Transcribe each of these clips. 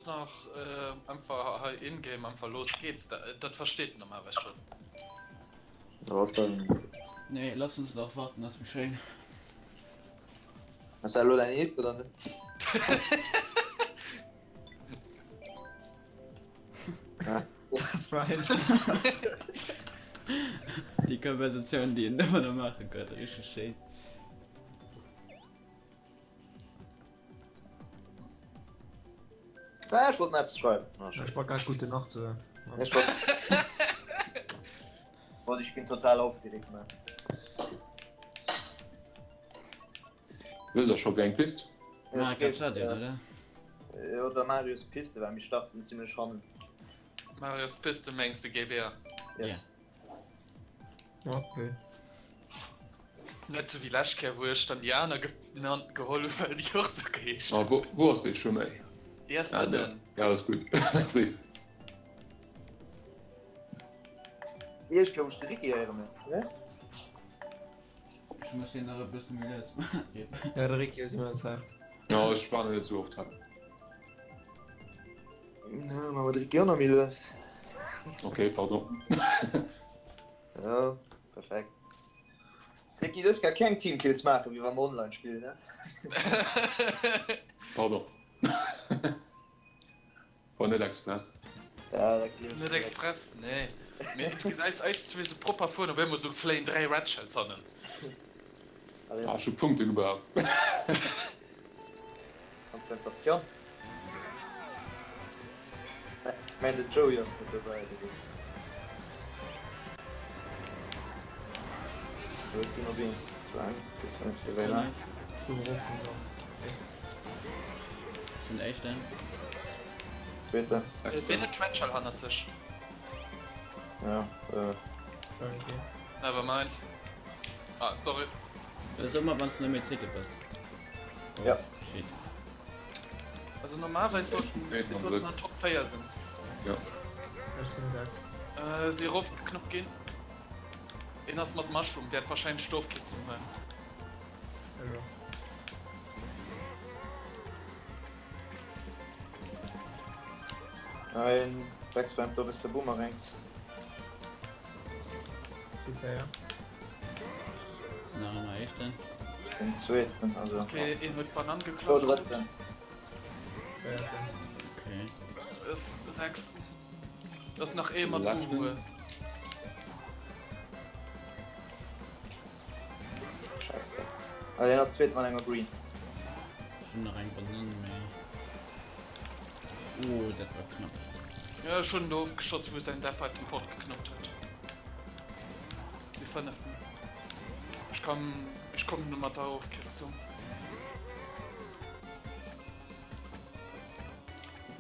nach einfach hei in-game einfach los geht's. Dat versteet en normalerweis schon. Nee, lass uns nach warten, ass méi schéin. Ass dat elo däin Eescht oder net? Das war ein Spaß. Déi Konversatioun, déi een ëmmer nach maache kann, richteg schéin. Ah, ech wollt nach eppes schreiwen. Ah, Ech wollt grad gute Nacht soen. Ech wollt. Boah, ich bin total aufgeregt, man. Wësst der scho wéi eng Pist? Ah, ich glaub, dat, oder? Jo, der Marius Piste, well mir starten zimmlech hannen. Marius Piste mengs de GBA? Yes. Okay. Net sou wéi lescht Kéier, wou ech dann déi aner genannt geholl hunn, well déi och sou geheescht Ah, hunn. wou, wou ass déi Chemin? Déi ass Ah, da. ënnen. Ja, alles gutt. Merci. Iech gouf ech de Ricky héieren, ne? Ech muss hien nach e bësse méi lues maachen. Ja, de Ricky ass immens haart. Ja, ech war nach net sou oft hei. Na, ma de Ricky och nach méi lues. Okay, pardon. Ja, perfekt. Ricky, du gar keng Teamkills maachen, wéi wa mer online spillen, ne? Pardon. War net express. Ja, dat gleef ech Net direkt. express, nee. Mee du gesäis eis zwee sou propper fueren, op eemol sou fléien 3 Red Shells hannen. Allez, Ah, ech hu Punkte gebraucht. Konzentratioun. Ech mengen den Joey ass net dobäi, dat ass. Sou, ech sinn op eent, zu eng, bis wann ech wéi laang. Sinn éischten. Zweeten. Wien huet d'Red Shell hannert sech? Ja, äh. Never mind. Ah, sorry. Dat ass ëmmer wanns de net méi Zweete bass. Oh, Ja. Shit. Also normalerweis sollten Nee, es sollten an Top 4 sinn. Ja. Ech sinn 6. Äh, si erofgeknuppt ginn. Een ass mat Mushroom, wäert wahrscheinlech d'Ofkierzung huelen. Also. Ein Backspam, do bist de Boomerangs. Super, ja. Sinn nach ëmmer éischten. Den zweeten, also. Okay, een huet d'Banann Oh, geklaut. drëtten. Véierten. Okay. Äh, sechsten. Das nach ee mat Leschten. Boomerang. Scheiße. Ah, den ass zweeten an enger Green. Ech hunn nach eng Banann méi. Oh, dat war knapp. Ja, ech hunn do ofgeschoss, wou säin Death Item fortgeknuppt huet. Déi fënneften. Ech kann, ech kommen no mat der Ofkierzung.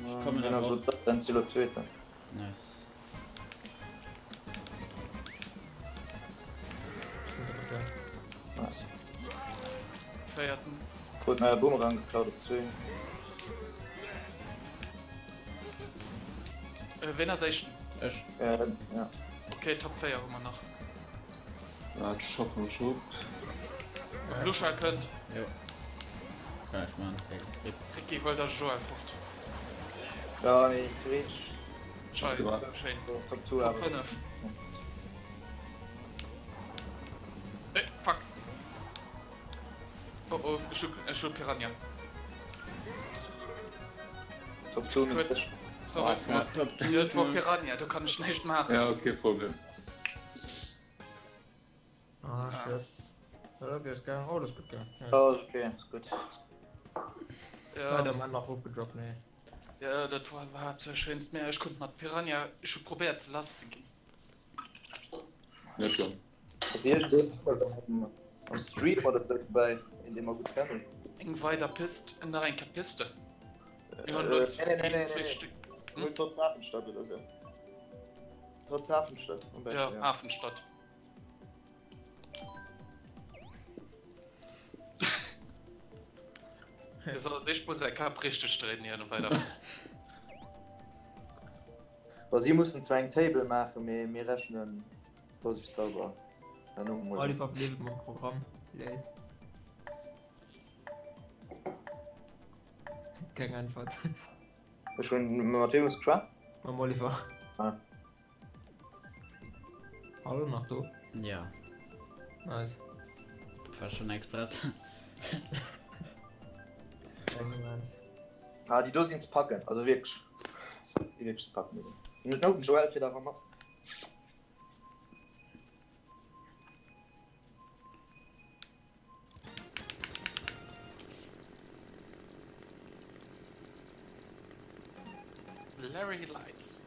Ich komme Den da ass auch. lo drëtten, si lo zweeten. Nice. Nice. Véierten. Krut neie Boomerang geklaut op zwee. Äh, ween ass éischten? Ech. Äh, ja. Okay, Top 4 hu mer nach. Ah, ech schaffen mech op. Lusha kënnt. Jo. Kann ech man. Ricky, huel der Joel fort. Ja, nee, theoretisch. Schei, schéin. Top 2 Top 5. Ey, fuck. Oh oh, ech hu, ech hu Piranha. Top 2 misst Sorry. Ja, Top 2. Ja, et war Piranha, do kann ech näischt maachen. Ja, okay, Problem. Ah, shit. Ja, okay, ist geil. Oh, das ist gut gegangen. Ja. Oh, okay, ist gut. Ja. Leider Mann nach ofgedroppt, nee. Ja, dat war haaptsächlech wéinst mir. Ech konnt mat Piranha, ech hu probéiert ze lass ze ginn. Net schlëmm. Also ech bin am Stream oder so dabei, in dem wir gut kennen. Eng weider Pist, nach eng Kéier Piste. Mir hunn Äh, elo nee, nee, nee, nee, zwee nee. Stück. Hm? Trotz Hafenstadt oder so. Trotz Hafenstadt. Zum Beispiel, Ja, Hafenstadt. Hie soll sech muss säi Kap richteg dréinen ier en weider. Bon, si mussen zwar eng Table maachen, mee mir rechnen vorsichtshalber herno mol. Oliver bliwwe mam Programm, lel. Keng Äntwert. Ech hunn mat wem hues de geschwat? Mam Oliver. Ah. Hallo nach do? Ja. Nice. War schon express. Ah, déi do sinn ze packen, also wierklech. Déi wierklech ze packen. Den Joel fiert awer mat. Larry Lights.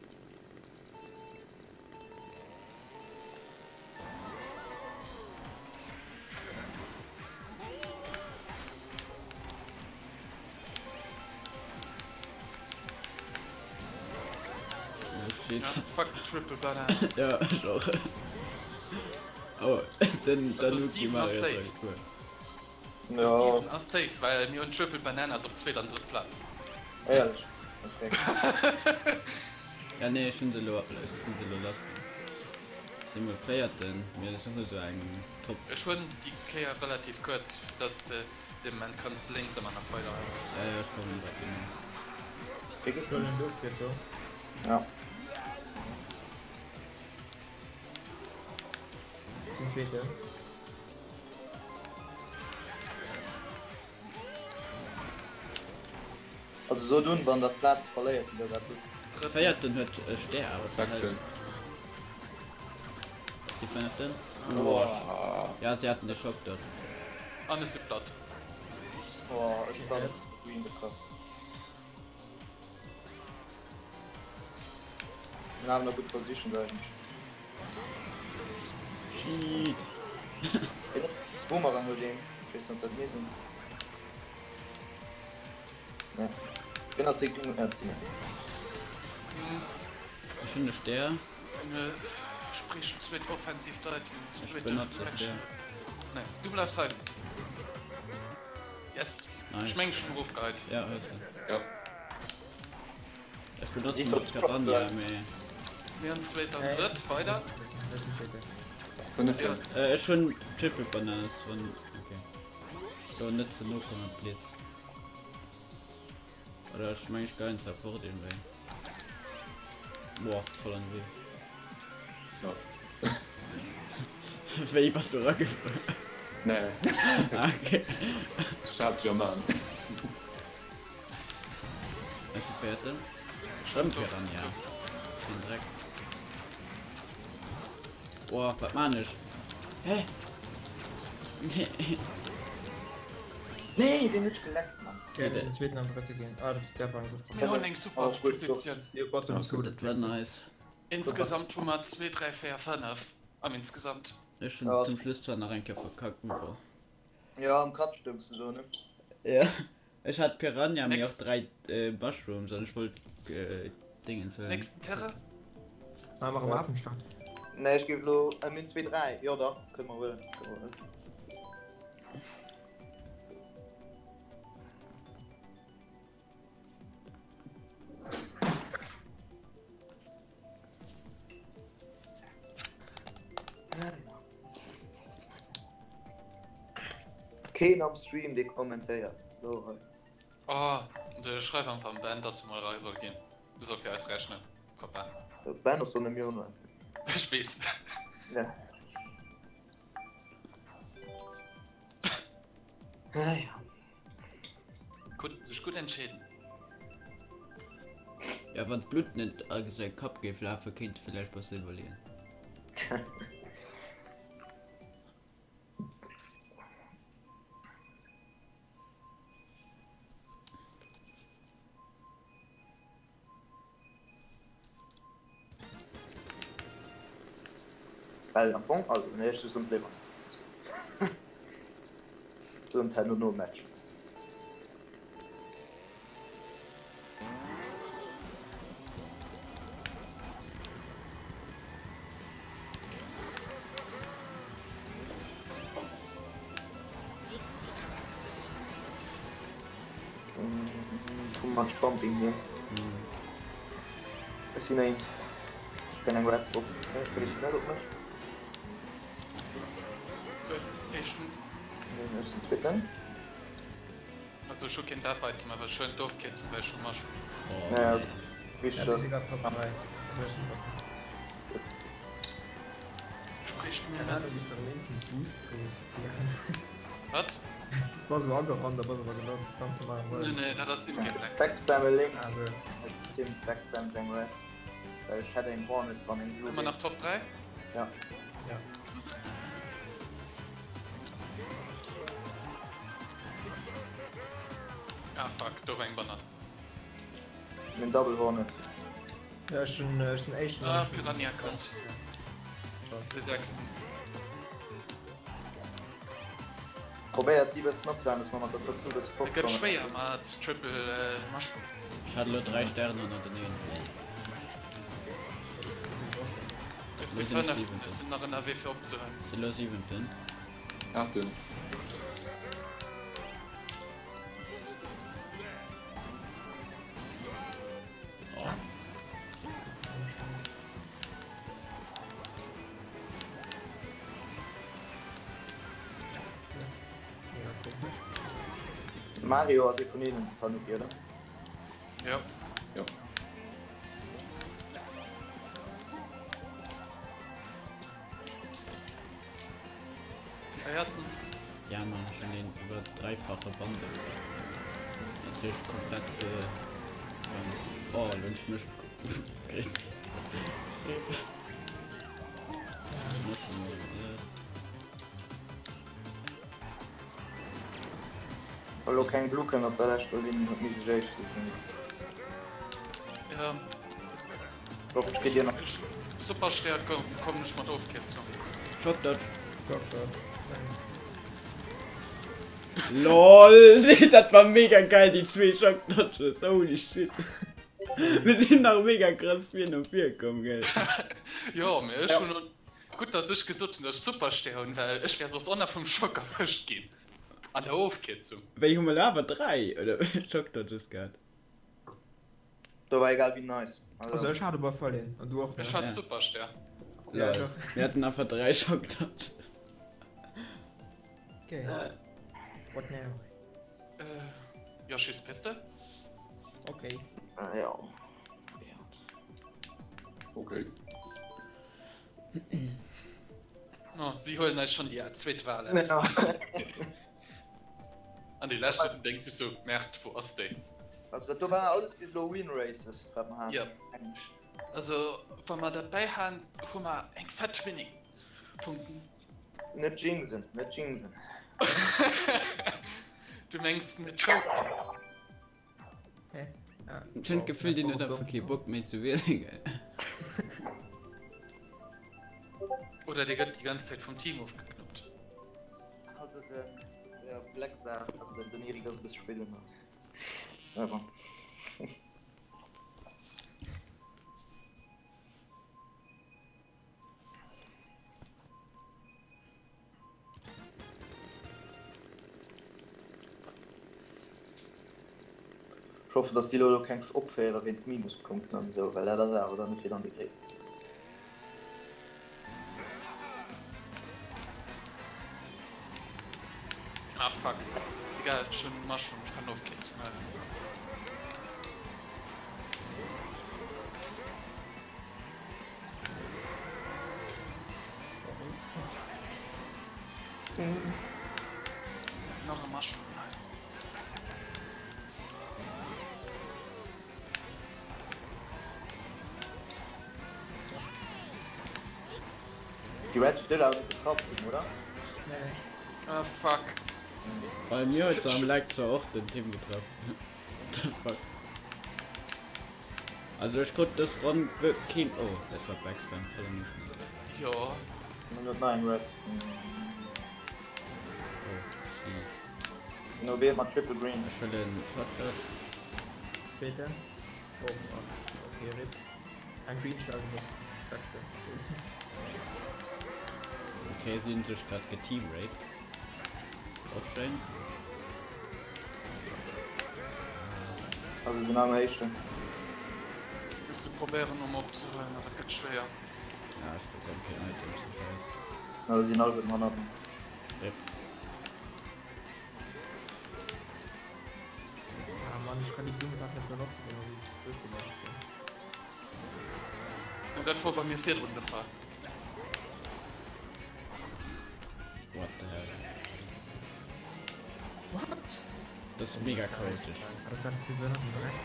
Oh shit. Ja, fuck Triple Bananas. Ja, ech och. Oh, den Also Tanuki Steven ass Mario ass safe. echt cool. De Ja, Steven ass safe, well mir hunn Triple Bananas op zweet an drëtt Plaz. éierlech. Perfekt. Ja nee, ech hunn se elo, ech hunn se elo lass ginn. Si mol véierten, mir hu sou eng Top. Ech huelen déi Kéier relativ kuerz, dass de de Moment kanns lénks ëmmer nach weider halen. Ja, ja, ech kommen grad genau. Wéi geet Huelen Ofkierzung. Ja. Den zweeten. Also sot un wann der d'Plaz verléiert oder dat hutt. Drëtten. Véierten huet e Stär, wat the hell? Sechsten. Ass déi fënneften? Oh. Ja, si haten de Schock dort. An ech si platt. Oh, ech hunn awer Green getraff. Mir haben nach gutt Positions eigentlech. Shit. Boomerang huet een. Ech weess net ob dat mir sinn. Nee. Wien ass dee Green? Ah, dat si mir. Ech hunn de Stär. Sprich zweet offensiv Deit. Ech benotze Stär. Nee, du bleifs hei. Yes. Nice. Ech meng schon erofgeheit. Ja, hues de. Ja. Ech benotzen nach Piranha, mee. Mir hunn zweet an drëtt, weider. Fënneften. Äh, ech hunn Triple Bananas, wann. Okay. Do net ze no kommen, please. Oder ech meng ech geien zwar fort iergendwéi. Boah, voll an de Wee. Ja. Wéi bass du eragefuer? Nee. Ah, okay. Ech hat German. Ech si Véierten. Rëm Piranha. Fir den Dreck. Boah, wat maan ech? Hä? Nee. Nee, deen huet ech geleckt, Mann. Okay, mir sinn zweeten an drëtte ginn. Ah, dat dat war eng gutt Mir hunn eng super Oh, gutt, Positioun. Jo, Bottom two. Dat war nice. Insgesamt hu mer 2, 3, 4, 5 am insgesamt. Ech hunn Ja. zum Schluss zwar nach eng Kéier verkackt, mee bon. Ja, am Cut stoungs du do, ne? Ja, ech hat Piranha, mee och Next. 3 Mushrooms an ech wollt Dingen fëllen. Nächsten Terrain. Maache mer erëm Hafenstad. Nee, ech géif elo, mir hunn 2, 3, jo dach, kënne mer huelen, kënne mer huelen. Keen am Stream dee kommentéiert. Sou hei. Oh, de schreif einfach am Ben, dass e mol era soll ginn. E soll fir eis rechnen. Papa. Ben ass do nemmi online. Ech weess. Ja. Ah, ja. Gutt, sech gutt entscheeden. Ja, wann d'Blutt net a säi Kapp géif lafen, kéint e villäicht besser iwwerleeën. Well am Fong, also nee, ech soen et léiwer net. Soen et herno nom Match. Too much bumping here. Ech sinn een. Ech kréien eng Red Box. Nee, ech kréie se net op mech. Zweeten, éischten. Nee, ech sinn zweeten. Also ech hu keen Death Item, awer ech huelen d'Ofkierzung well ech hu Mushroom. Oh, Ja, nee. wichteg Ja, ass. bis egal, Top 3. Also ech sinn Top 3. Spricht mir Keine net. Ahnung, wéi s du den Instant Boost kriss. Wat? Bass elo agerannt a bass awer gelant. Ganz normal am Nee, World. nee, dat ass in-game lag. Backspam links. Ah, sou. Team Backspam eng Red. Well ech hätt eng Hornet wann eng Blue Ëmmer nach Top 3? Ja. Ja. Ah fuck, do war eng Banane. Min Double Hornet. Ja, ech sinn, ech sinn éischten. Ah, Piranha kënnt. De sechsten. Probéiert si bëssen opzehalen, dass mer mat der Top 2 bësse Et gëtt fortkommen. schwéier mat Triple Mushroom. Ech hat elo 3 Sternen ënnerteneen. Ech Lo si sinn ech fënneften, siwenten. ech sinn nach ënnerwee fir opzehuelen. Ech si lo siwenten. Aachten. Oh. Mario ass ee vun hinnen, Tanuki, oder? Jo. Jo. Véierten. Ja man, ech hunn een iwwer dräifache Bundle. Natierlech komplett äh, oh, lo hunn ech mech gekritt. Ech notzen mol alles. Wa lo keng Blue kënnt op der leschter Linn, huet misst ech éischte sinn. Ja. Hoffentlich kritt dir nach. Super Stärke kommen ech mat Ofkierzung. Shock Dodge. Shock Dodge. LOL, dat war mega geil, déi zwee Shock Dodges, holy shit. Mir sinn nach mega krass vir no vir komm, gell. Jo, mee ech hunn gutt dass ech gesot hunn dass ech Superstär hunn, well ech wär soss och nach vum Schock erwëscht ginn an der Ofkierzung. Wéi hu mer elo awer 3 oder Shock Dodges gehat? Do war egal wéi nice. Also ech hat op alle Fall een an du och ne? Ech hat Superstär. Ja, ech och. Mir haten einfach 3 Shock Dodges. Okay. What now? Yoshi's Pistol? Okay. Ah, ja. Okay. Oh, si huelen eis schon déi zweet Wahl aus. Ja. An déi leschte denkt sech sou, Merde, wou ass déi? Also dat do war alles bis elo Win Races, wat mer haten. Jo. Also wa mer dat bäihalen, hu mer eng fett Winning Punkten. Net jinxen, net jinxen. Du mengs net choken? Hä? Ah. Ech hunn d'Gefill, deen huet einfach kee Bock méi ze wielen, gell? Oder dee gëtt déi ganz Zäit vum Team ofgeknuppt. Also den ja, Blackstar, also den, den Erik ass e bësse spéit ënner. Awer. Ech hoffen, dass déi lo do keng opféiere wéinst Minuspunkten an esou, well dat ass awer dann net fir dann déi gréisst. Ah fuck. Egal, ech hunn Mushroom, ech kann ofkierzen. Nach e Mushroom, nice. Déi Red Still ass getraff ginn, oder? Nee. Ah fuck. Bei mir huet se am Lag zwar och den Tim getraff. What the fuck? Also ech krut dës Ronn keen, oh dat war Backspam, verlor mech net. Jo. Mir huet nach eng Red. Oh shit. Den OB mat Triple Greens. Ech huelen Shotgun. Zweeten. Oh, okay, rip. Eng Green Shell muss Backspam. Okay, si hunn sech grad geteamraped. Och schéin. Also sinn am éischten. Musse probéieren om opzehuelen, awer et gëtt schwéier. Ja, ech bekomm keen Items, so scheiss. Also sinn all gutt hannert. Yep. Ah Mann, ech. Ech kann déi Blumme grad net benotzen, well se duerchgemacht sinn. Ja, dat wor bei mir virdrun de Fall. What the hell? What? Dat ass mega chaotesch. Wat ass dat fir behënnerten Dreck?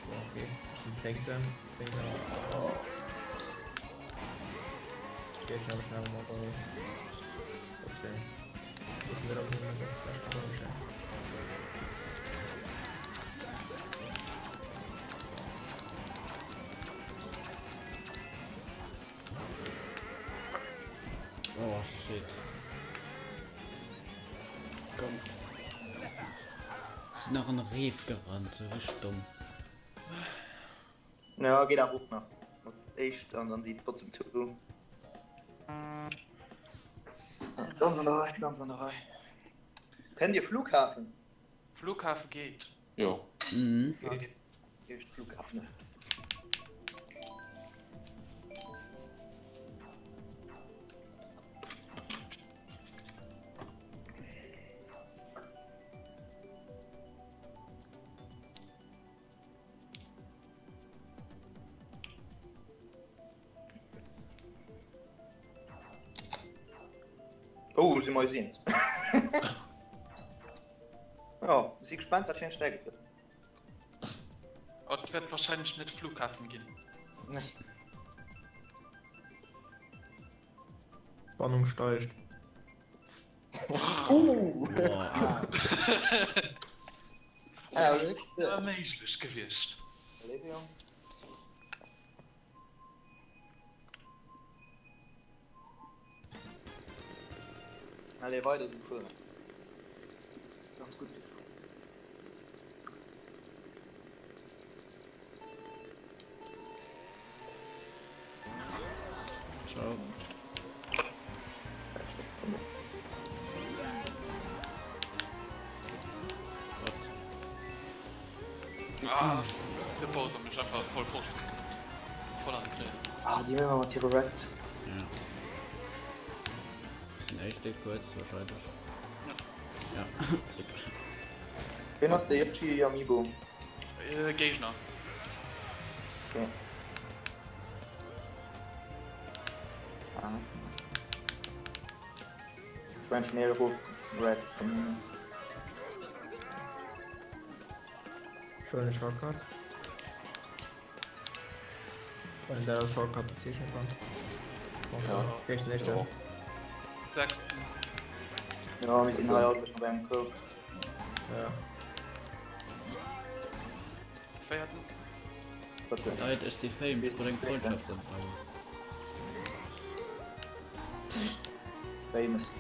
Boah, okay. Ech sinn Zéngten. Zéngten. Okay, ech habe schnell mal geholt. Okay. Wissen wir doch nicht mehr, vielleicht kann man nicht. Oh shit. Komm. Sinn nach an Reef gerannt, sou richteg domm. Ja, geet awer och nach. Mat éischt an dann déi Bottom Two. Ganz an der Rei, ganz an der Rei. Kennt Dir Flughafen? Flughafen geet. Jo. Mhm. Éischt Flughafen. Oh, si mer eis eens. Ja, si gespannt, wat fir eng Strecke et gëtt. Et wäert wahrscheinlech net Flughafen ginn. Nee. Spannung steigt. Uh! Boah. Awer méiglech gewiescht. Allez, weider sou fueren. Ganz gutt bis elo. Ciao. Ah, de Bowser mech einfach voll fort geknuppt. Voll an de Knéi. Ah, déi hu mat hire Reds. Ja. Sinn echt déck kuerz wahrscheinlech. Ja. Ja. Wien ass de Yoshi Amiibo? Äh, Géigner. Okay. Ah. Ich mein schnell ruf Red von Schöne Shortcut. Wann der Shortcut bezeechnen kann. Ja. Géigst den Ja. Sechsten. Ja, wir sind hei all bei engem Koup. Ja. Véierten. Bitte. Leit, ech si fame, ech krut eng Freundschaftsanfrage. Famous.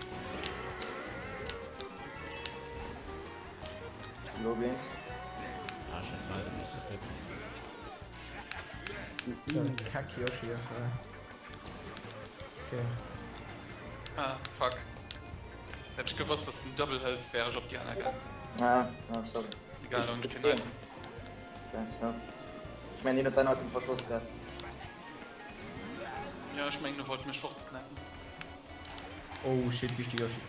Lo geht's. Ah, ech hätt leider misse klicken. Kack Yoshi ass da. Okay. Ah, fuck. Hätt ech gewosst, dass den Double Health wär ech op déi aner gaang. Ah, ah, sorry. Egal, hunn ech keen Item. Ja. Ich mein, den hat sein Item verschoss grad. Ja, ech mengen, e wollt mech fortsnacken. Oh shit, wichtig Yoshi.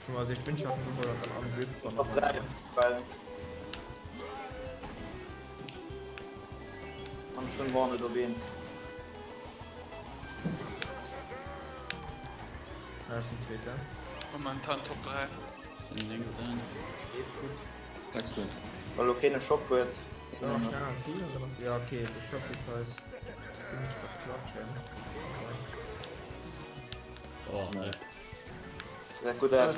Schon mal sich Windschatten geholt und dann am Griff. Top 3, weil. Haben schon war net erwähnt. Da ist ein zweiter. Momentan Top 3. Sinn néngten. Ist gut. Excellent. Well lo keen e Shop huet. Ja, schnell am Ziel und dann ja, okay, de Shop ist ziemlich verklatschen. Oh, nee. Sehr gut aus.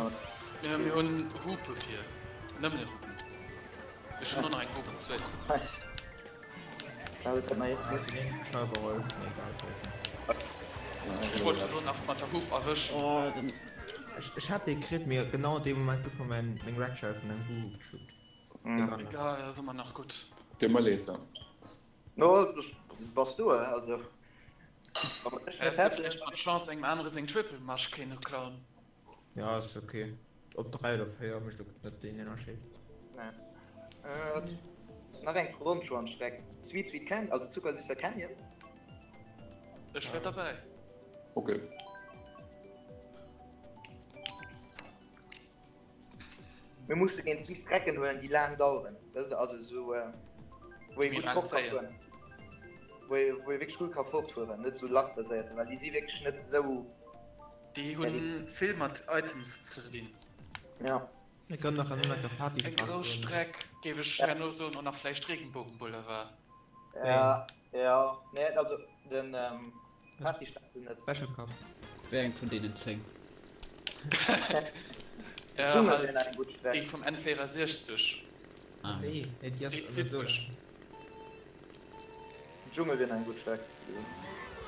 Ja, mir hunn Hupe fir. Nëmmen Hupen. Ech hunn och nach eng Hupe, zweet. Nice. Ech wollt elo nach mat der Hup erwëschen. Oh, den. Ech hat dee kritt, mee genau an deem Moment gouf mer mäin meng Red Shell vun engem Buu geschubbt. Egal, ass ëmmer nach gutt. Deet mer leed, ja. No, bass du, also. Häss de vläicht mat Chance engem anere seng Triple Masch kéinne klauen. Ja, ass ok. Op 3 oder 4 mécht och net deen Ënnerscheed. Nee. Nach eng Ronn scho an Streck. Sweet Sweet Canyon, also Zuckersüsser Canyon. Ech wär derbäi. Ok. Mir musse géint si Strecken huelen, déi laang daueren, wësst Der, also esou, wou ee Méi gutt laang fort ka zéien. fueren, wou ee, wou ee wierklech gutt ka fortfueren, net esou luckbaséiert, well déi si wierklech net esou. Déi hunn vill mat Items ze dinn. Ja. Mir kënnen nach an der Party Eng grouss Streck, géif ech herno soen, an nach vläicht Regenbogenboulevard. Ja, ja, nee, also den Party-Streck net. Special Cup. Wéi eng vun deenen 10? Ja, Dschungel halt wär nach eng gutt Streck. déi vum N64. Ah. Nee, nee, déi ass Déi net esou 70. laang. Dschungel wier nach eng gutt Streck.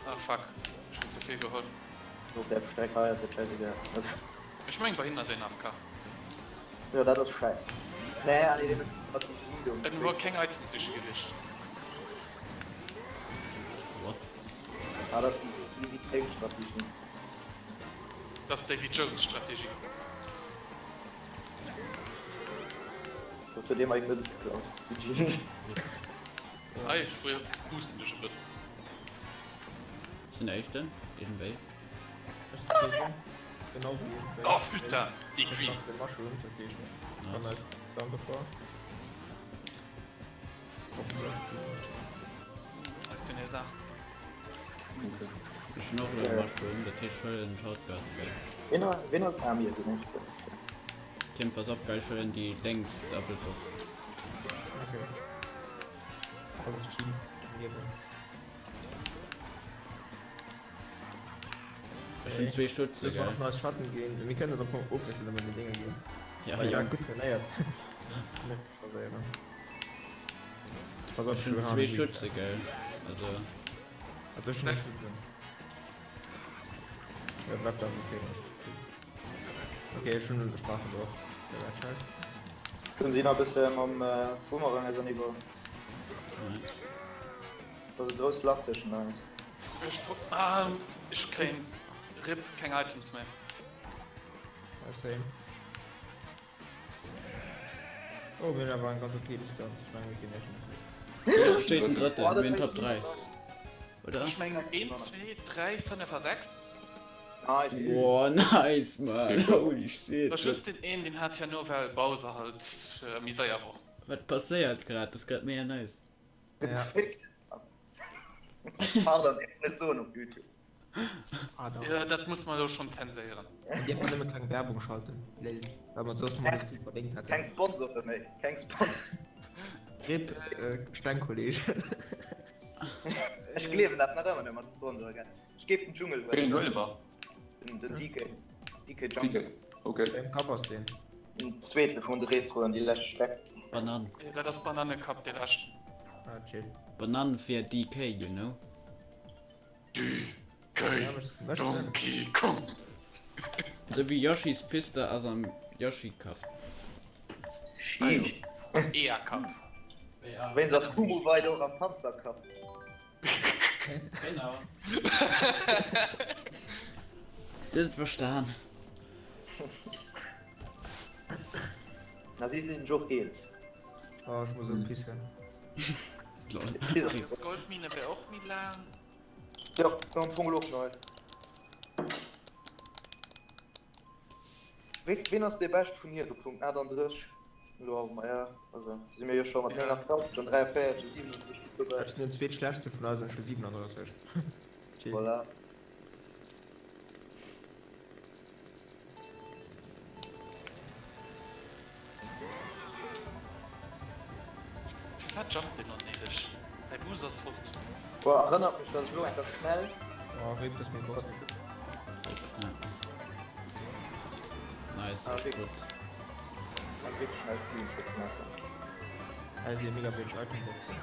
Ah fuck, ech hunn ze vill geholl. Op där Streck hei ass et schäisegal. Also. Ech meng bei hinne ass een AFK. Jo dat ass schäiss. Nee, ah nee, dee mécht Strategie do. En huet keng Items siche gewiescht. What? Ah dat ass déi Davy Jones Strategie. Dat ass Davy Jones Strategie. Dot huet ee mer eng Mënz geklaut. GG. Hei, ech boosten dech e bëssen. Ech sinn Éischten, iergendwéi. Ech sinn Zweeten. Genau wéi iergendwéi. Oh putain, déi Ech Queen. nach de Mushrooms, okay. Kann Nice. eis danke vor. Ech sinn nees 8. Okay. Ech hunn och elo e Mushroom, dat heescht ech huelen den Shortcut, gell? Wien, wien ass ah mir sinn Éischten. Tim, pass op, gell, ech huelen déi lénks Double Box. Okay. Alles chill am Liewen. Ech hunn zwee Schutze, Looss mer gell? nach eis Schatten ginn. Mir kënnen am Fong ofwiesselnd ëmmer déi Dénger ginn. Ja, Well Jong. ja, gutt trainéiert. Net verséieren. Pass op, Ech hunn zwee Schutze, gell? Also. Also ech hunn ee Schutze. Ja, bleift da wou Feeler ass. Okay, ech hunn e Sprachenbroch. Der war scheiß. Hunn si nach e bësse mam Boomerang ausernee geholl. Nice. Dat ass e grousst Lach tëschent eis. Ech ah, ech kréien rip keng Items méi. Ja, same. Oh, mir hunn awer eng ganz okay Distanz. Ech mengen, mir ginn echt net. Steet den drëtten, mir hunn Top 3. Oder? Ech mengen 1, 2, 3, 5 a 6. Nice. Boah, nice, man. Holy shit. War just deen een, deen hat herno, well Bowser halt méi séier wor. Wat passéiert grad? Dat ass grad mega nice. Gefickt. Pardon, dierf net soen op Youtube. Jo, dat muss mer elo schonn zenséieren. Mir dierfen nëmme keng Werbung schalten, lel, well mer soss nëmme esou vill verdéngt hätten. Keng Sponsore méi, keng Sponsor. Rip Stengkollegen. Ech gleewen dat nach ëmmer net mat de Sponsore, gell. Ech géif den Dschungel Wéi huelen. een huele mer? Den DK. DK Jungle. DK, okay. Wéi engem Kapp ass deen? Den zweete vun de Retroen, déi lescht Streck. Banann. Dat ass Banannekapp, dee leschten. Ah, chill. Banann fir DK, you know. DK Ja, mécht mécht Sënn. Donkey Kong. Sou wéi Yoshi's Piste ass am Yoshi Cup. Sheesh. EA Cup. Wéinst ass Kumu weit och am Panzer Cup. Genau. Du hues et verstan. Na si sinn jo eens. Oh, ech muss elo pissen. Lol. Goldmine wär och méi laang. Jo, am Fong elo och nei. Ween ass dee bescht vun hir geplungt? 38 elo awer, ma ja, also si mir jo scho mat 59 an 43 a 37 gutt dobäi. Ech sinn den zweetschlechtste vun eis an ech hu 37. Chill. Voilà. Firwat jumpt deen onnéideg? Säi Boost ass fort. Boah, erënnert mech, dass ech elo eng Kéier schnell. Oh, rip, das ist mein Boss. Nice, Ah, echt wirklich. gutt. Kann wierklech schnell Screenshots maachen. Hei si mega wéineg Itemboxen.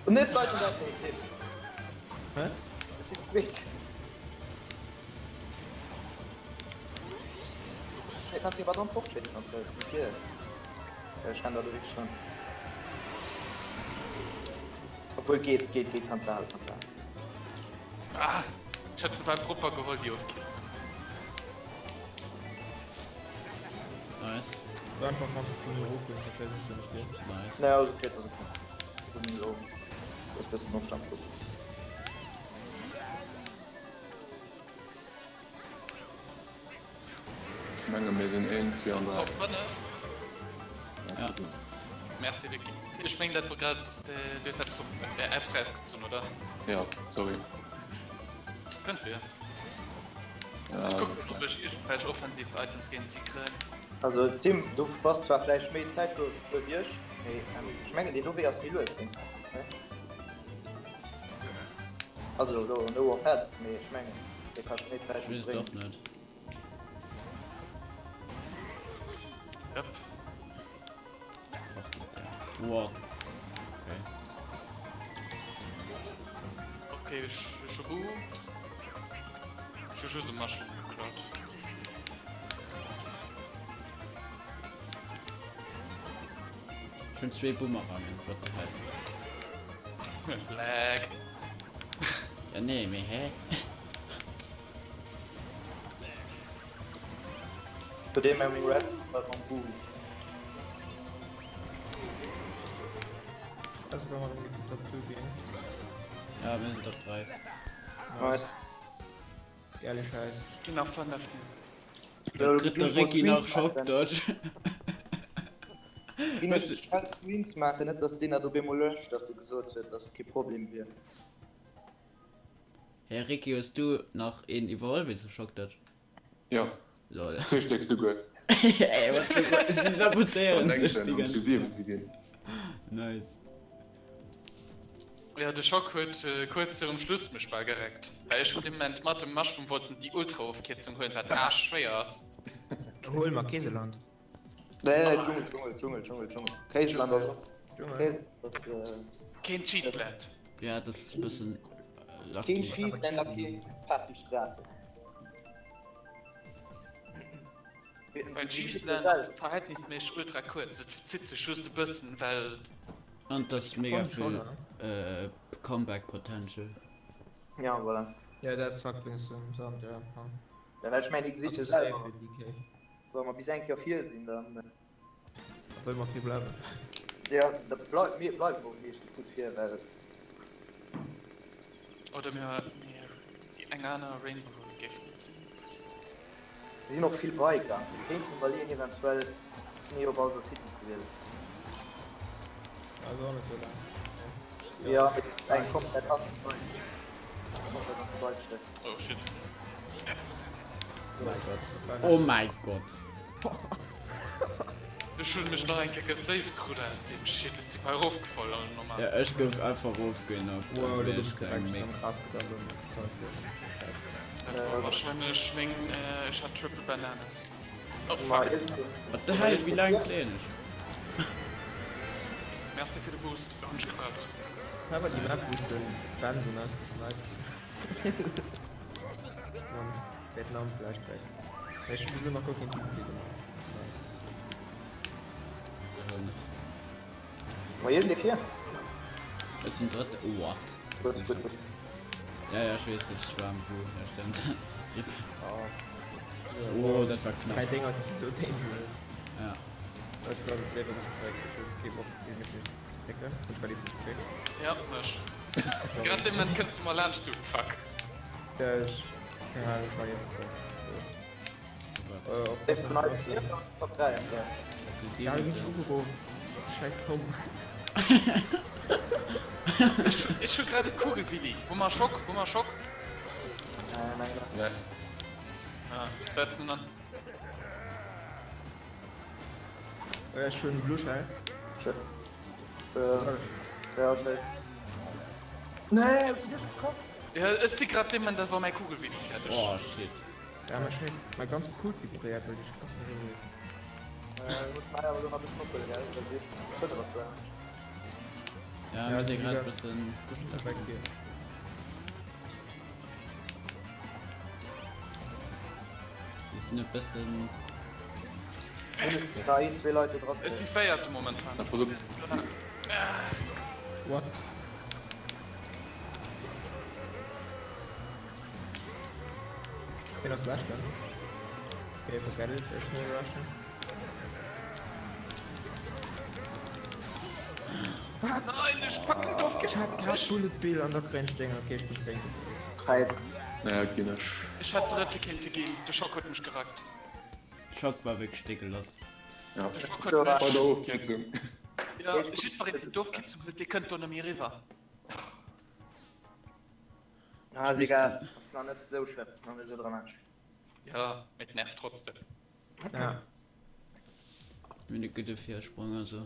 Net Leit an dat Team. Hä? Ech sinn zweet. Hey, kannst du wat an fortschéissen an zwar ist nicht Ech renn da wierklech schon. Obwohl geht, geht, geht, kannst du halen, kannst du halen. Ah, ech hätt se bal propper geholl déi Ofkierzung. Nice. So einfach kannst du zu mir hochgehen, verstehe ich nicht. Nice. Naja, also okay, also okay. Dat ass bëssen Ofstand gutt. Ech menge mir sinn 1, 2 an 3. Op 5. Ja. Merci Vicky. Ech meng dat wor grad du hues eppes op der Apps rausgezunn oder? Ja, sorry. Kënnt vir. Ech kucken ob ech iergendwelch offensiv Items géint si kréien. Also Tim, du bass zwar vläicht méi Zäit gefuer wéi ech, mee ech mengen deen do Wee ass méi lues deen ne? Also elo no offense, mee ech mengen dee kascht méi Zäit Ech weess et och net. Yep. What? Okay. Okay, ech ech hu Ech hu just e Mushroom geklaut. Ech hunn zwee Boomerangen, what the hell? Lag. Ja nee, mee hä? Zu deem Mary Red war mam Boom. Also kann man irgendwie Top 2 gehen. Ja, mir sind Top 3. Nice. Geile Scheiß. Ginn nach fënneften. Da kritt der Ricky nach Schock Dodge. Ginn ech schnell Screens maachen, net dass deen dat op eemol löscht, dass e gesot huet, dass et kee Problem wier. Här Ricky, hues du nach een iwwerholl wéinst dem Schock Dodge? Jo, Lol. zwee Stéck souguer. Ey, what the fuck, si sabotéieren An sech denken déi an ganz zu 7 ze ginn. Nice. Jo, de Schock huet kuerz virum Schluss mech bal gereckt, well ech hunn dee Moment mat dem Mushroom wollten déi Ultra-Ofkierzung huelen, wat aarschschwéier ass. Huel mer Kéiseland. Nee, nee, Dschungel, Dschungel, Dschungel, Dschungel, Dschungel. Kéiseland ass och. Dschungel. Kéiseland ass. Äh, Keen Cheeseland. Ja, das ist e bëssen lucky. keen Cheeseland a keen Partystraße. Well Cheeseland ass verhältnisméisseg ultra kuerz, et zitt sech just e bëssen, well. An et ass mega vill Comeback Potential. Ja, voilà. Ja, dat zackt wéinst dem Sand, ja, am Fong. Ja, well ech mengen, déi gesitt jo selwer. Wa mer bis eng Kéier vir sinn, dann. Da wëlle mer vir bleiwen. Ja, da blei, mir bleiwen och meeschtens gutt vir, well. Oder mir, mir déi eng aner Rainbow Road géifen gutt sinn. Et sinn och vill Biker. Mir kéinten iwwerleeën, eventuell Neo Bowser City ze wielen. Also och net sou laang. Ja, mee eng komplett aner Bike. Komplett aner Bike-Strecke. Oh shit. Oh mäi Gott. Ech hunn mech nach eng Kéier gesaved krut aus deem Shit. Ech si bal erofgefall an normal. Ja ech gouf einfach erofgenockt Wow, als lo wär gouf ech ech sou eng direkt Méck. am Gras gedammt an total fir Dat war wahrscheinlech meng, ech hat triple bananas. Oh Ma fuck. What the hell, wéi laang fléien ech? Merci fir de Boost, hunn ech gebraucht. Hei war déi Map wou ech den Benson ausgesniped hunn. Mann, Vietnam Flashback. Mee ech hu bis elo nach guer keen TPP gemaach. Nice. Ech och net. Ma iergendee vir? Ech sinn drëtte. What? Gutt, gutt, gutt. Ja, ja, ech weess, ech war am Blue, ja stemmt. Rip. Oh. Oh, dat war knapp. Mäi Ding ass sou dangerous. Ja. Ech bleiwen léiwer e bëssen zeréck, ech hu kee Bock géint mech ze picken. Hunn ech grad ee vun gepickt. Ja, mech. Grad dee Moment kënns du mer laanscht, du Fuck. Ja, ech, keng Ahnung, ech war jetzt sou. Op Dave vun eis vir oder Top 3 am Fall? Ja, du ginn ugeruff. Das ist scheiß Tom. Ech hu grad e Kugelwilli. Hu mer Schock? Hu mer Schock? Nein, nein, nein. Ah, setzen en an. Ja, schön Blue Shell. Schön. Äh, ja, nee. Nee, hab ich dich getroffen? Ja, ech si grad deem Moment, dat war mäi Kugelwilli fäerdeg. Oh shit. Ja, mein Scheiß, mein ganz Pult vibriert, weil ich krass irgendwie. Äh, muss man aber noch ein bisschen opholen, gell? Weil wir können was sagen. Ja, wir sind gerade ein bisschen. Bisschen zu weit hier. Sie sind ein bisschen. Mindestens drei, zwei Leute drauf. Ist die feiert momentan. What? Ween ass leschten? Okay, forget it, there's no Russian. Nein, ech packen d'Ofkierzung. Ech hat grad Bullet Bill an der kréien ech deng. Ok, ech bin zéngte. Scheiss. Naja, ginn ech. Ech hätt drëtte kéinte ginn, de Schock huet mech gerackt. Schock war wierklech dégueulasse. Ja. De Schock huet mech. Bei der Ofkierzung. Ja, jiddwereen deen d'Ofkierzung huet, dee kënnt do net méi eriwwer. Ah, ass egal. Ass nach net esou schlëmm, nach net esou dramatesch. Ja, mee et nervt trotzdem. Ja. Mir hunn e gudde Virsprong, also.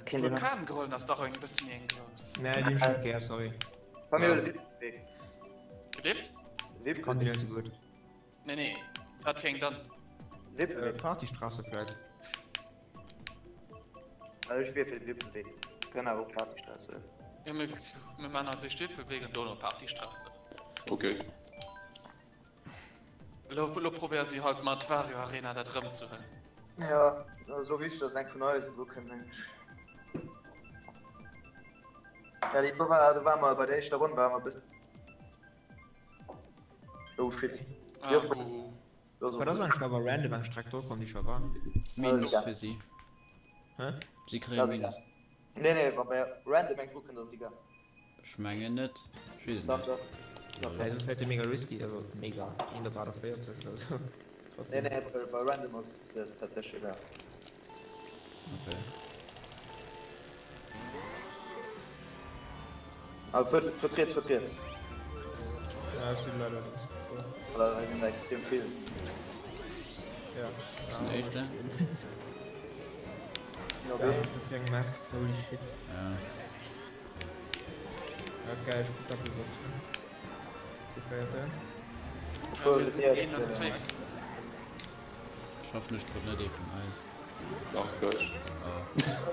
Vulkangrollen ass dach eng bësse méi eng grouss. Nee, déi hunn ech net gär, sorry. Gelift? Ech kann déi net esou gutt. Nee, nee, wat fir eng dann? Partystraße vläicht. Also ech wier fir de Wipfelwee. Kënn awer och Partystraße huelen. Jo, mir, mir man als éischt Wipfelwee an dono Partystraße. Okay. Lo, lo probéier si halt mat Wario Arena dat erëmzehuelen. Ja, ass elo wichteg, dass eng vun eis elo kënnt, mengen ech. Ja, déi do war, do war mer bei der éischter Ronn war mer e bëssen. Oh shit. Ah, Jo, buhu. Wat ass eigentlich awer random eng Streck do komm déi scho war? Minus fir si. Hä? Si kréie Minus. Nee nee, wa mer random eng kucken, ass et egal. Ech mengen net. Ech weess et Dach net. dach. Dach Nee, dach. soss wäert jo mega risky, also mega, 148 oder sou. Nee Trotzdem. nee, bei bei random ass et tatsächlech egal. Okay. Ah, fuert fuert riets, fuert riets. Ja, ech sinn leider links gefuer. Voilà, hei sinn der extrem vill. Ja. Ass den éischte. Ja, Ja, das ist eng Mess, holy shit. Ja. Okay, ech kritt Doppelboxen. Déi véierte. Ech Ja, fuere mir sinn riets. een an zwee. Ech hoffen ech krut net ee vun eis. Dach, gleich. Oh.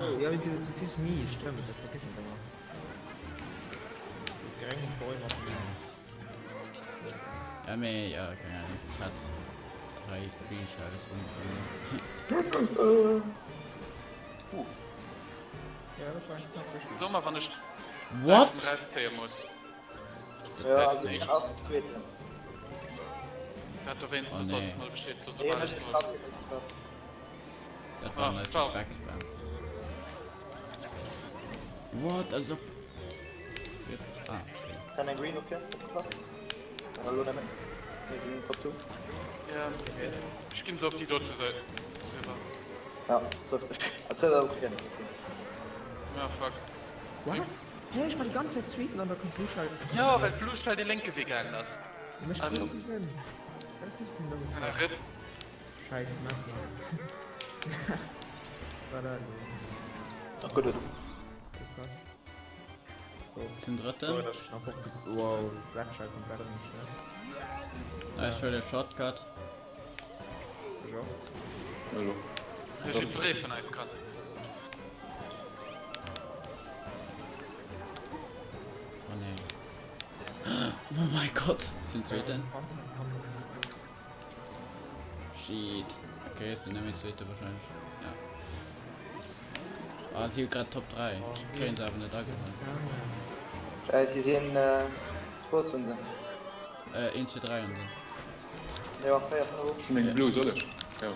Oh, ja, du, du fiers mi, stëmmt, dat vergiss ech ëmmer. Gréng Bäum op mi. Ja mee, ja, keng Ahnung. Ech hat 3 Green Shells ronderëm. Ja, dat war knapp. So mal, wann ech What? rauszéie muss. Dat Ja, bleift also nicht. ass zweeten. Dat dowéinst, Oh, du nee. solls mol Bescheed soen, Nee, soubal net ech soll. geklappt, net geklappt. Dat war Ah, ein nice ciao. Backspam. What? Also. Yep. Ah, okay. Kann eng Green ofir, opgepasst. Awer elo net méi. Mir sinn Top 2. Ja, ech ginn se op déi dote Säit riwwer. Ja, trëfft mech. Ah, trëfft awer och hien. Okay. Ja, fuck. What? Hä, ech war déi ganz Zäit Zweeten an da kënnt Blue Shell. Jo, well d'Blue Shell dee lénke Wee gaangen ass. Mee ech An. krut gewënn. Wat ass dat fir en domme Ja, Kack? rip. Scheiß Map, Mann. War dat elo? Ach gutt, huet. Gepasst. Zum drëtten. Oh, das ist einfach wow, Red Shell komplett nicht, ne? Nice, schöne Shortcut. Jo. Also. Ja, jiddweree vun eis kann. Oh nee. Oh mein Gott. Sind zweiten? Shit. Okay, es sind nämlich zweite wahrscheinlich. Ja. Ah, sie grad Top 3. Ich kriegen sie aber nicht angefangen. Scheiße, sie sinn Sports hunn se. Äh, 1, 2, 3 hunn se. Jo, 4, 5 och. Schon eng Blue, soll ech? Ja.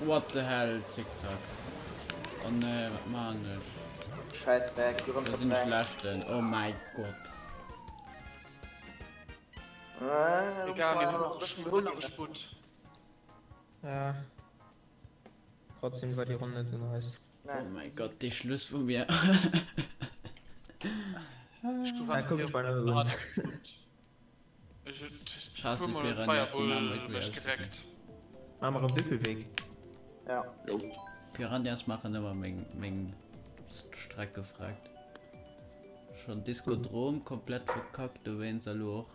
What the hell, Zickzack. Oh nee, wat maan ech? Scheiß Dreck, die Runde Da sinn ech leschten. Oh mein Gott. Egal, mir hunn nach, mir hunn nach e Sputt. Ja. Trotzdem war die Runde net sou nice. Oh mein Gott, dee Schluss vu mir. Ech gouf Da einfach kuck ech hier mal nach hart un. gesputtet. Ech hunn Ech hasse puer mol Piranhas, déi Fireball maache mech méi mech als gereckt. Maache mer e Wipfelweg. Ja. Jo. Piranhas maachen ëmmer meng meng Strecke frackt. Schon Discodrom komplett verkackt dowéinst a lo och.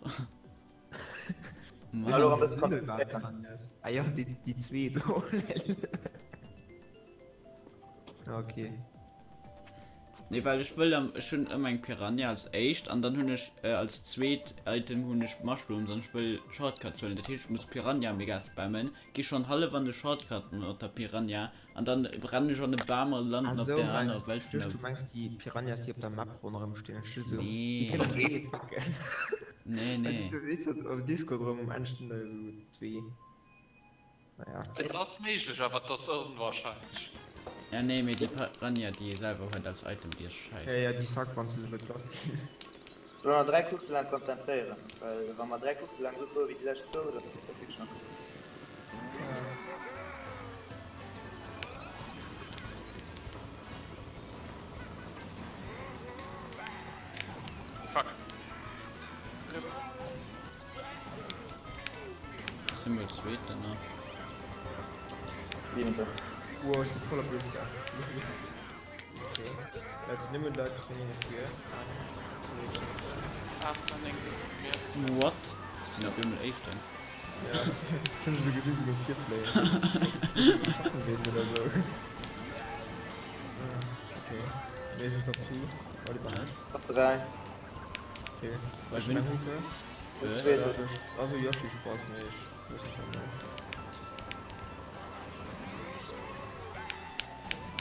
Mann. Elo erëm e bësse konzentréieren. Ah jo, déi déi zweet lo. Okay. Nee well ech wëll am ech hunn ëmmer eng Piranha als éischt an dann hunn ech als zweet Item hunn ech Mushrooms an ech wëll Shortcuts huelen. Dat heescht ech muss Piranha mega spammen, gi schonn hallef an de Shortcut mat der Piranha an dann rennen ech an e Bam a landen Ah op sou der anerer mengs Welt vun du, der du mengs déi Piranhas déi op der Map ronderëm stinn. Ech just esou, déi Nee. kënnen ee packen. Nee nee. Du weess dat am Discord erëm um Enn stinn der esou zwee. Naja. Et ass méiglech, awer et ass onwahrscheinlech. Ja nee, mee déi Piranha déi ee selwer huet als Item, déi ass scheisse. Ja, ja, déi suck wanns de se wëlls lass ginn. Solle mer 3 Coursse laang konzentréieren, well wa mer 3 Coursse laang esou fuere wéi déi lescht zwou, da gëtt dat wierklech nach gutt. Fuck. Ech si mol Zweeten nach. Siwente. Wow, ech si voll op Risk gaangen. Okay. Dat sinn nëmmen Leit vun hinne vir. 8 an 9 46. What? Ech sinn op eemol Éischten. Ja, ech hunn se gesinn, wéi se virfléien. Schaffen ginn oder sou. Okay. Mir sinn Top 2. Oliver Nice. Top 3. Okay. Bei Ech wem? meng Hupe. Den Äh? zweeten. Also Yoshi Spaß mee ech weess net genau.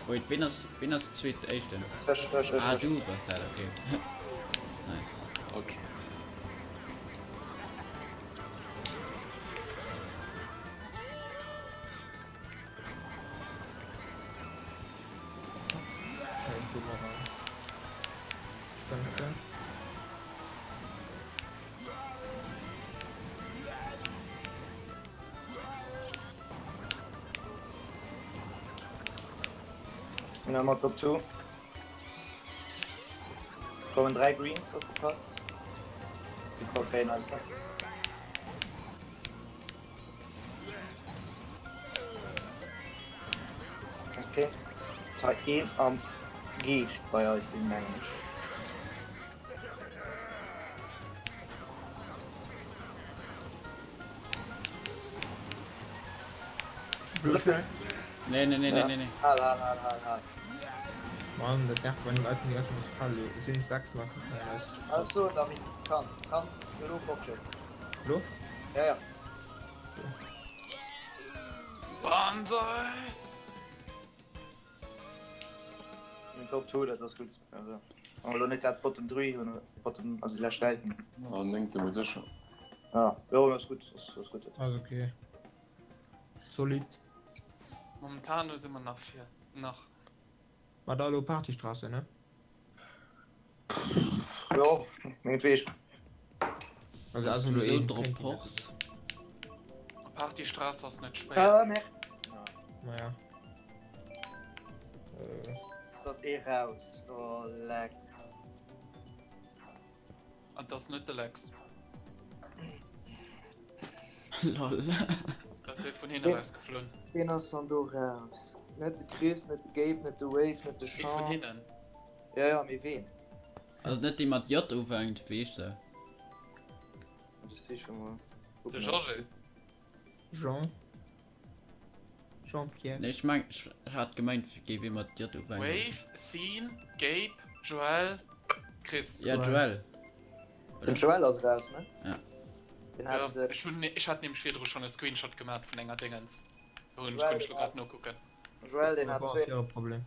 Wait, ween ass, ween ass zweet éischten? Ech, ech, ech, Ah, ech. du bass dat, okay. Nice. Autsch. Kein Bumerang. Danke. Hun ëmmer Top 2. Kommen 3 Greens opgepasst. Déi kréien eis net. Okay. Hei een am Geescht bei eis sinn mengen ech. Nee, nee, nee, nee, nee, nee. Hal, hal, hal, hal, hal. Mann, dat nervt, wann die Leute die ganze Zeit Hallo, sinn ech 6 nach Also, da wie du kannst. Kannst elo fortschiessen. Lo? Ja, ja. Banzai! Min Top 2, dat ass gutt. Also, wann mer elo net grad Bottom 3 hunn, Bottom, also déi lescht 3 sinn. Ah, néngte mol sécher. Ah, jo, dat ass gutt, dat ass gutt. Ass ok. Zolidd. Momentan si mer nach vir, nach. Ma da elo Partystraße, ne? Jo, mengtweg. Also ass elo een Drop Horse. Partystraße ass net schwéier. Ah, Merd. Naja. Das eh raus. Oh, leck. An das net de Lex. Lol. Das ist vun hinne rausgeflunn. Ween ass dann do raus? Net de Chris, net de Gabe, net de Wave, net de Ee vun Sean. hinnen. Ja, ja, mee ween? Also net déi mat J ufänkt, wéi heescht se? Ech siche mol. De Georges. Jean. Jean-Pierre. Nee, ech meng, ech hat gemengt, et géif ee mat J ufänken. Wave, Scene, Gabe, Joël, Chris. Ja, Joël. Den Joël ass raus, ne? Ja. Den hat. Ja, ech hunn, ech hat nämlech virdru schonn e Screenshot gemat vun enger Déngens. Do hunn, konnt ech lo grad nokucken. Joël, deen hat zwee. Problem.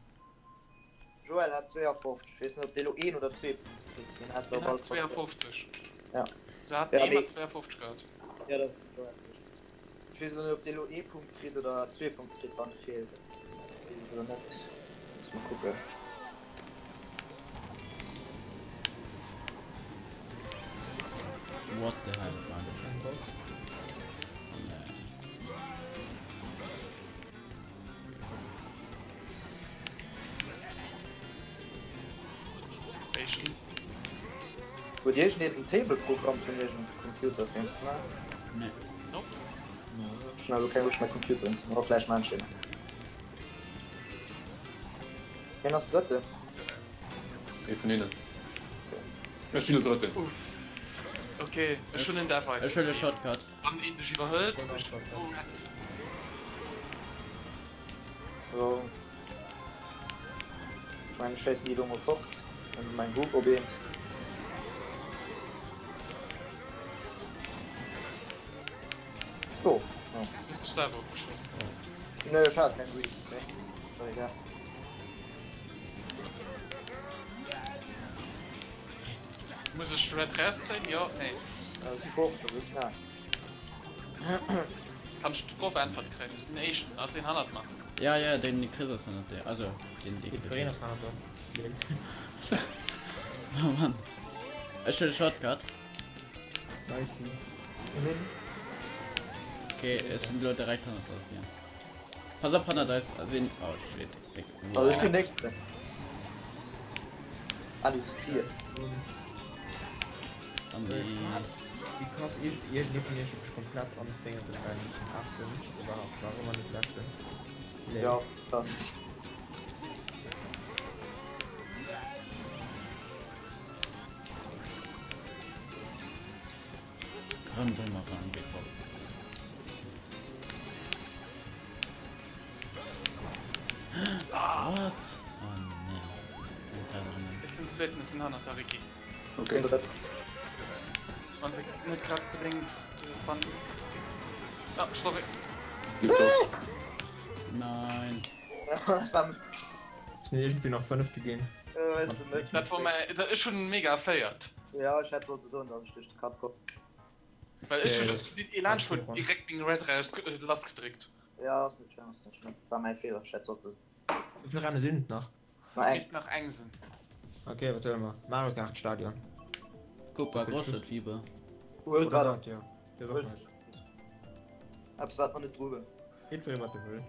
Joël hat 52. Ech weess net, ob dee lo een oder zwee Punkte kritt. Deen hat Deen hat 52. Ja. Do hat ee mat 52 gehat. Ja, dat ass den Joël gewiescht. Ech weess elo net, ob dee lo ee Punkt kritt oder zwee Punkte kritt, wann e feelt. Dat weess ech elo net. Muss mol kucken. What the hell, man. Huet iergendeen den Table-Programm vun iech um Computer fir en ze maachen? Nee. Nope. Ech hunn elo keng Loscht mäi Computer unzemaachen. Oh, vläicht maan ech een. Wien ass Drëtten? Ee vun hinnen. Ech sinn elo Drëtten. Uff. Ok, ech hunn en Death Item. Ech huele Shotcut. Wann een dech iwwerhëlt. Jo. Ech mengen ech schéissen déi do mol fort, dann hu mäin Hook op eent. Do. Du hues dech selwer ofgeschoss. Nee, ech hat keng Grease, mee ass egal. Muss ech Red Rest sinn? Jo? Nee. Si fort, do wëss na. Kann ech d'Fro beäntwert kréien? Ech sinn Éischten. Ass een hannert mer? Ja, ja, den Chris ass hannert dir. Also, den dee Chris. Jiddwereen ass hannert der. Oh Mann. Ech huele Shortcut. Nice. Okay, ech sinn elo direkt hannert der, Sian. Pass op, hannert eis sinn. Oh shit. Also ech sinn nächsten. Ah, du Sian. An déi. Wéi krass iergendee vun iech mech komplett an d'Dénger den Ben 18 iwwerhaapt war ëmmer net leschten. Ja, das. Rëm Bumerang bekommen. What? Oh nee. Net da drinnen. Ech sinn zweeten, ech sinn hannert der Ricky. Okay. Wann se net grad bedéngt de Ban. Ah, sorry. Tipptopp. Nein. Das war. Sinn iergendwéi nach fënnefte ginn. Weiss du net. Dat war mäi, ech hunn mega erféiert. Ja, ech hätt sollte soen, dass ech duerch de Cut komm. Well ech hu just gesinn, ee laanscht fuert, direkt meng Red raus lassgedréckt. Ja, ass net schlëmm, ass net schlëmm. War mäi Feeler, ech hätt sollte. Wéi vill Renne sinn et nach? Nach eng. Misst nach eng sinn. Ok, wat huele mer? Mario Kart Stadion. Koopa Großstadtfieber. Huel Oder wat. dat, jo. Dat ass och nice. Eppes wat mer net dru hunn. Jiddweree wat e wëll.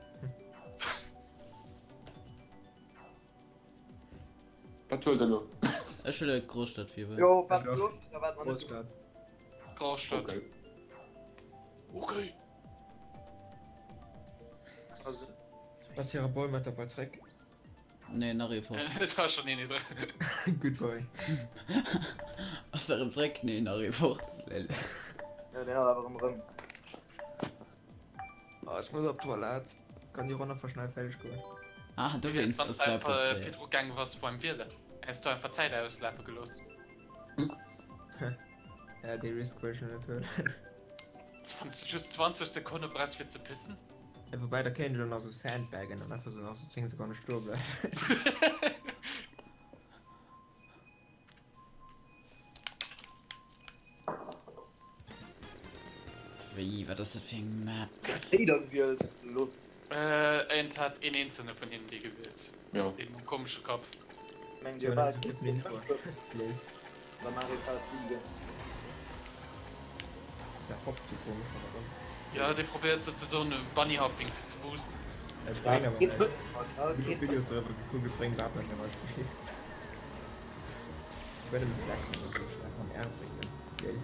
Wat wëllt der elo? Ech wëll Großstadtfieber. Jo, wat se lo steet a wat mer net dru hunn. Großstadt. Okay. Okay. Also. Ass hire Boy mëttlerweil zréck? Nee, nach ee fort. Et war schon een nees. Good boy. Ass er erëm zréck? Nee, nach ee fort. Lel. Jo, deen hat awer erëm erëm. Oh, ech muss op d'Toilette. Kann déi Ronn einfach schnell fäerdeg goen? Ah, dowéinst Wann ass du der einfach plazéiert. virdru gaange wass beim Wielen, häss du einfach d'Zäit auslafe gelooss. Ja, dee Risk wëll ech net huelen. Wann du just 20 Sekonne brauchs fir ze pissen. Ja, wobei, da kéint ech och nach sou sandbaggen an einfach sou nach sou 10 Sekonne stoe bleiwen. Wéi, wat ass dat fir eng Map? Déi da gewielt lo. Äh, eent hat een eenzelne vun hinnen déi gewielt. Ja. Deen mam komesche Kapp. Mengt Dir bal Bei Mario Kart Liga. Der hoppt sou komesch ronderëm. Ja, dee probéiert souzesoen e Bunny Hopping fir ze boosten. Et bréngt awer näischt. Ech hunn Videos doriwwer gekuckt, et bréngt iwwerhaapt näischt am Beispill. Ech wëll nëmme flexen, dass ech staark mam R drécken. Lel.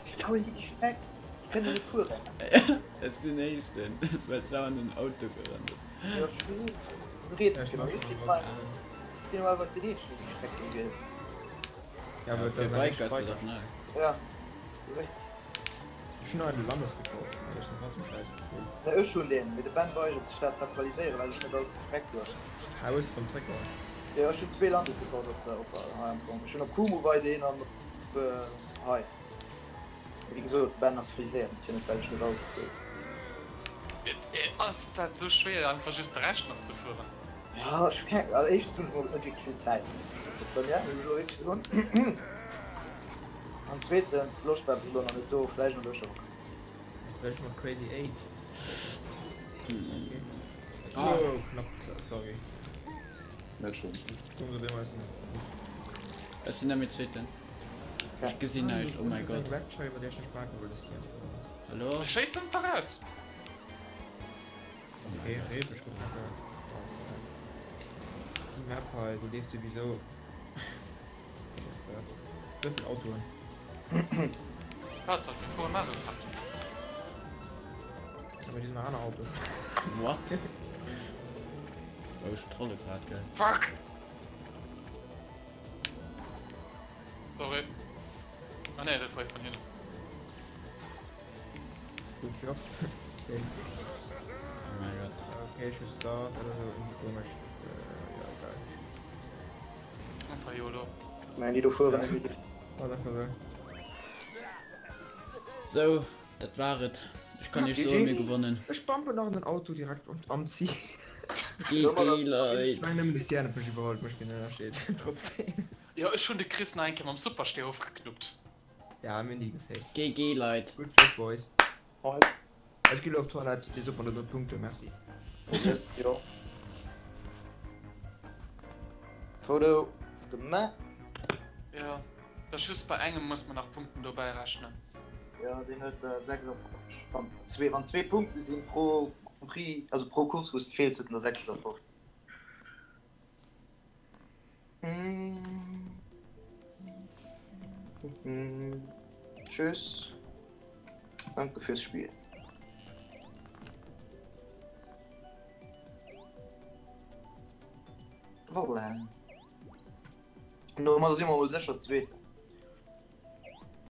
Wéi hauen déi déi Schneck? Déi kënnen net fueren. Ech sinn éischten, well et dauernd en Auto gerannt ass. Jo, ech gesinn. Se reet sech fir mech. Ech sinn normalerweis deen eenzegen, deen déi Streck géi. Ja, aber Fir das ist Bike ass dat och nei. Ja, du wéits. Ech hunn hei de Landesrekord, mee ech sinn trotzdem scheiss gespill. Ja, ech hunn deen, mee de Ben weigert sech dat ze aktualiséieren, well ech net all Streck fueren. Ah, hues de rëm zréckgeholl? Jo, ech hunn zwee Landesrekorder op der, op hei am Fong. Ech hunn op Kumu wei deen an op hei. Mee wéi gesot, de Ben aktualiséiert et jo net, well ech net alles erfëllt. Ass dat sou schwéier einfach just de Rescht nach ze fueren? Ja, ech hu keng, also éischtens hunn ech mol net wierklech vill Zäit fir d'Première, muss ech elo wierklech soen. An zweetens, d'Loscht war bis elo nach net do, vläicht an der éischter Woch. Jetzt wär ech mat Crazy 8. Okay. Oh, knapp, sorry. Net schlimm. Komm, so dem Ech sinn net méi Zweeten. Ech gesinn näischt, oh mäi Gott. Hallo? Ech schéissen einfach aus. Okay, red, ech gucken einfach. Die Map hei, du leefst sowieso. Was ist das? So vill Autoen. Wat, dat mir fuere Mario Kart. Aber die sind nach aner Autoen. What? Oh, ech trolle grad, gell. Fuck! Sorry. Ah nee, dat war ee vun hinnen. Good job. Okay. Oh mein Gott. Okay, ech hu Start oder sou irgendwie komesch. Äh, ja, egal. Einfach YOLO. Mä déi do fueren net méi. War einfach sou. Sou, dat war et. Ech kann iech soen, mir gewonnen. Ech bumpen nach den Auto direkt und am Ziel. GG Leit. Ech mengen nëmmen de Sian huet mech iwwerholt, mécht keen Ënnerscheed trotzdem. Jo, ech hunn de Chris nach eng Kéier mam Superstee ofgeknuppt. Ja, mir hunn déi gefaked. GG Leit. Good job boys. Ech gi lo op d'Toilette, Dir sot mer do d'Punkte, merci. Yes, jo. Foto gemaach. Jo, dat ass just bei engem muss mer nach Punkten dobäi rechnen. Jo, deen huet 56. Wann zwee, wann zwee Punkte sinn pro Grand Prix, also pro Course wou s de feels, huet en der 56. Tschüss. Danke fürs Spiel. Voilà. Domadder si mer mol sécher Zweeten.